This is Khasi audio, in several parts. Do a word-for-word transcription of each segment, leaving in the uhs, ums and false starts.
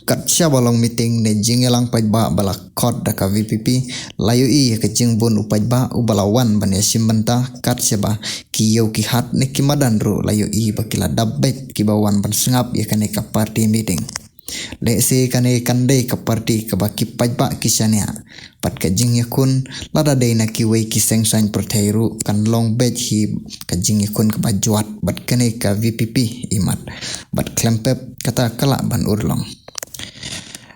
Kat shaba long meeting ne jingïalang paidbah ba la khot da ka VPP, la ïohi ïa ka jingbun u paidbah uba la wan ban ïashim bynta kat shaba ki ïew ki hat ne ki madan ruh la ïohi ba ki la dap beit kiba wan ban sngap ïa kane ka party meeting. Lehse kane kan dei ka party kaba ki paidbah ki shaniah. Bad ka jingïakhun lada dei na kiwei ki seng saiñ pyrthei ruh kan long beit hi ka jingïakhun kaba jwat bad kane ka VPP imat. Bad khlem pep kata ka lah ban urlong.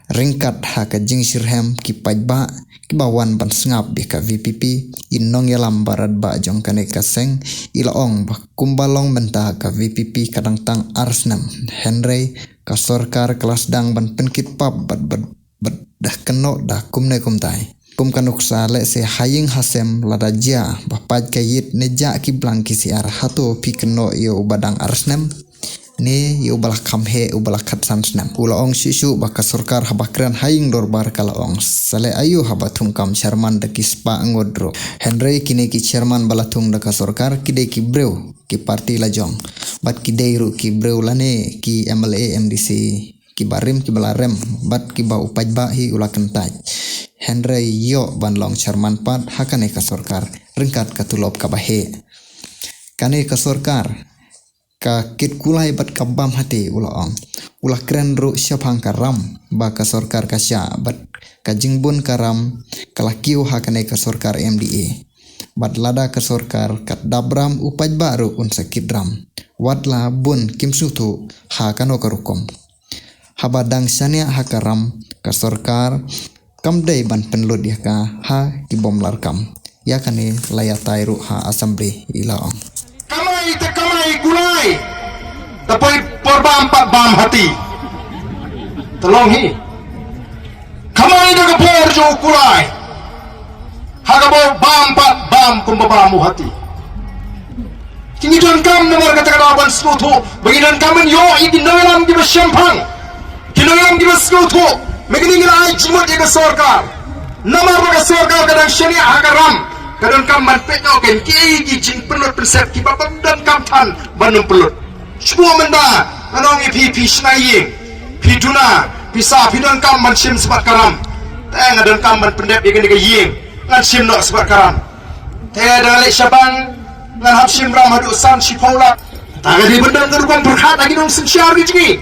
Ryngkat ha ka jingshitrhem ki paidbah kiba wan ban sngap ïa ka VPP, i nongïalam barat ba jong kane ka seng i la ong ba kumba long bynta ka VPP ka dang tang ar snem. Hynrei ka sorkar ka la sdang ban pynkit pap bad bad bad da kynnoh da kumne kumtai. Kum ka nuksa lehse ha ïing ha sem lada jia ba pait ka ïit ne jah ki blang ki siar, hato phi kynnoh ïa uba dang ar snem ne ïa uba la kham heh uba la khatsan snem? U la ong shuh shuh ba ka sorkar haba kren ha ïing dorbar ka la ong sa leh aïu haba thung kam chairman da ki spah ngut ruh. Hynrei kine ki chairman ba la thung da ka sorkar ki dei ki briew ki party la jong bad ki dei ruh ki briew lane ki MLA MDC kiba rim kiba la rem bad kiba u paidbah hi u la kyntait. Hynrei ïoh ban long chairman pat ha kane ka sorkar ryngkat ka tulop kaba heh. Kane ka sorkar ka kit kulai bad ka bam hati, u la ong. U la kren ruh shaphang ka ram ba ka sorkar ka shah bad ka jingbun ka ram ka la kiew ha kane ka sorkar MDA. Bad lada ka sorkar ka dap ram u paidbah ruh un sa kit ram. Wat la bun kim sngewthuh ha kano ka rukom. Haba dang shaniah ha ka ram ka sorkar kam dei ban pynlut ïa ka ha ki bym lah kam. Ïa kane la ïatai ruh ha assembly, i la ong. Kamai te kamai kulai. Te poi por bam pat bam hati. Te long hi. Kamai da ka por jong u kulai. Ha kaba bam pat bam kumba bam u hati. Ki ngi donkam namar kata ka daw ban sngewthuh ba ngi donkam ban ïoh ïa ki nongïalam kiba shemphang, ki nongïalam kiba sngewthuh. Me kine ngi la ai jingmut ïa ka sorkar. Namar ba ka sorkar ka dang shaniah ha ka ram, ka donkam ban peit noh kein kiei ki jingpynlut pynsep kiba bym donkam than ban ym pynlut. Shu mynta nga ong ïa phi, phi shna ïing, phi duna, phi sa, phi donkam ban shim sbat ka ram. Te nga donkam ban pyndep ïa kane ka ïing, ngan shim noh sbat ka ram. Te da nga leit sha bank ngan hap shim ram haduh san shiphew lak. Ta ka dei ban don ka rukom pyrkhat ha ki nongsynshar ki jong ngi.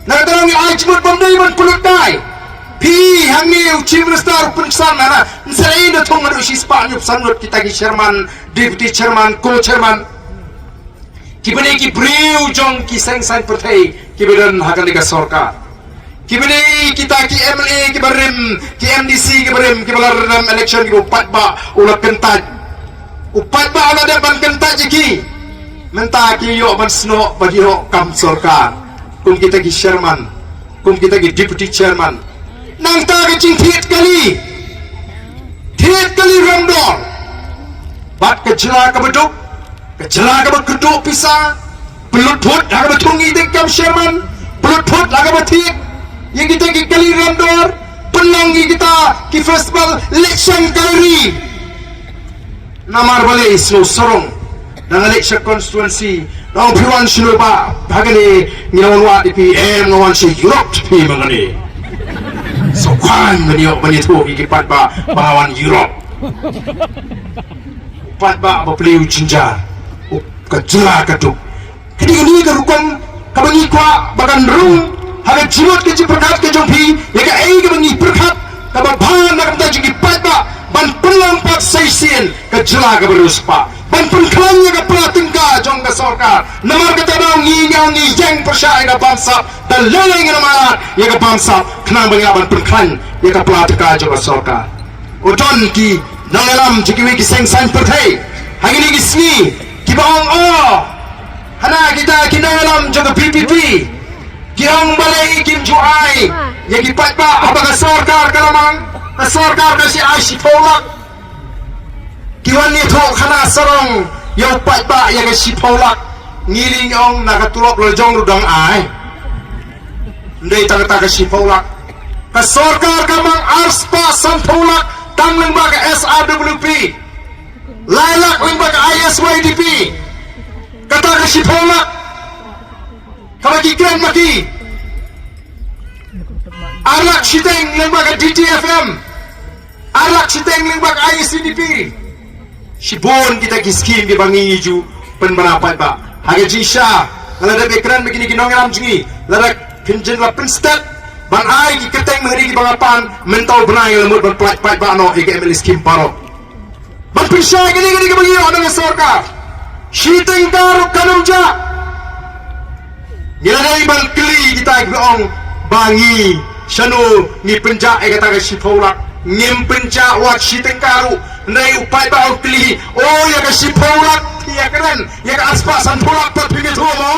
Na kata ngi ai jingmut bym dei ban pynlut dai. Phi hangne u Chief Minister u pynksan hana, nsa ei na thung haduh shispah hynñiewphew san ngut kita ki chairman, deputy chairman, co-chairman. Kiba dei ki briew jong ki seng saiñ pyrthei kiba don ha kane ka sorkar. Kiba dei kita ki MLA kiba rim, ki MDC kiba rim, kiba la rem election kiba u paidbah u la kyntait. U paidbah u la dep ban kyntait ïa ki. Mynta ki ïoh ban snoh ba ki ïoh kam sorkar. Kum kita ki chairman, kum kita ki deputy chairman. Nangta ka jingthied kali, thied kali rem dor. Bad ka jylla kaba duk, ka jylla kaba kdup pisa, pynlut phut ha kaba thung ïa ki kam chairman, pynlut phut ha kaba thied ïa kita ki kali rem dor, pynlong ïa kita ki festival leit shang gallery. Namar balei? Sngewsarong. Nang leit sha constituency, nang phi wan shano ba ha kane, ngi wan wad ïa phi, em, nga wan sha Europe phi ma kane. Sngewkhan ban ïoh ban ïathuh ïa ki paidbah ba nga wan Europe. Paidbah ba plie u jynjar, u ka jylla ka duk. Ka dei kane ka rukom kaba ngi kwah ba kan rung ha ka jingmut ka jingpyrkhat ka jong phi ïa kaei kaba ngi pyrkhat kaba bha na ka bynta jong ki paidbah ban pynlong pat sa shisien ka jylla kaba riewspah, ban pynkhlaiñ ïa ka pla tyngka jong ka sorkar. Namar kata daw ngi, ngi, ngi ïeng pyrshah ïa ka bamsap, da lei lei ngi ïa mad ïa ka bamsap khnang ba ngi lah ban pynkhlaiñ ïa ka pla tyngka jong ka sorkar. U don ki nongïalam jong kiwei ki seng saiñ pyrthei ha kine ki sngi kiba ong, oh, hana kita ki nongïalam jong ka VPP ki ong balei kim ju ai ïa ki paidbah haba ka sorkar ka la mang, ka sorkar ka shi ai shiphew lak. Ki wan ïathuh khana sarong ïa u paidbah ïa ka shiphew lak. Ngi lei ngi ong na ka tulop la jong ruh dang ai. Ndei tang kata ka shiphew lak. Ka sorkar ka mang arspah sanphew lak tang lyngba ka SRWP. Lai lak lyngba ka ISYDP. Kata ka shiphew lak kaba ki kren ma ki. shiteng lyngba ka D T F M, ar lak shiteng lyngba ka I S D P. Shibun kita ki skim kiba ngi ju pynbna paidbah. Ha ka jingshisha, nga la dep ïakren bad kine ki nongïalam jong ngi, lada phin jin la pynstet ban ai ki kyrteng mynta kiba nga pan, mynta u bnai nga la mut ban pynlait paidbah noh ïa ka M L A skim baroh. Ban pynshai kane kane kaba ngi ïoh na ka sorkar. Shi tyngka ruh kan ym jah. Ngi la dei ban kylli kita kiba ong ba ngi shano ngi pynjah ïa kata ka shiphew lak. Ngim pynjah wat shi tyngka ruh. Hynrei u paidbah u kylli, o, ïa ka shiphew lak ïa kren, ïa ka arspah sanphew lak pat phim ïathuh mo.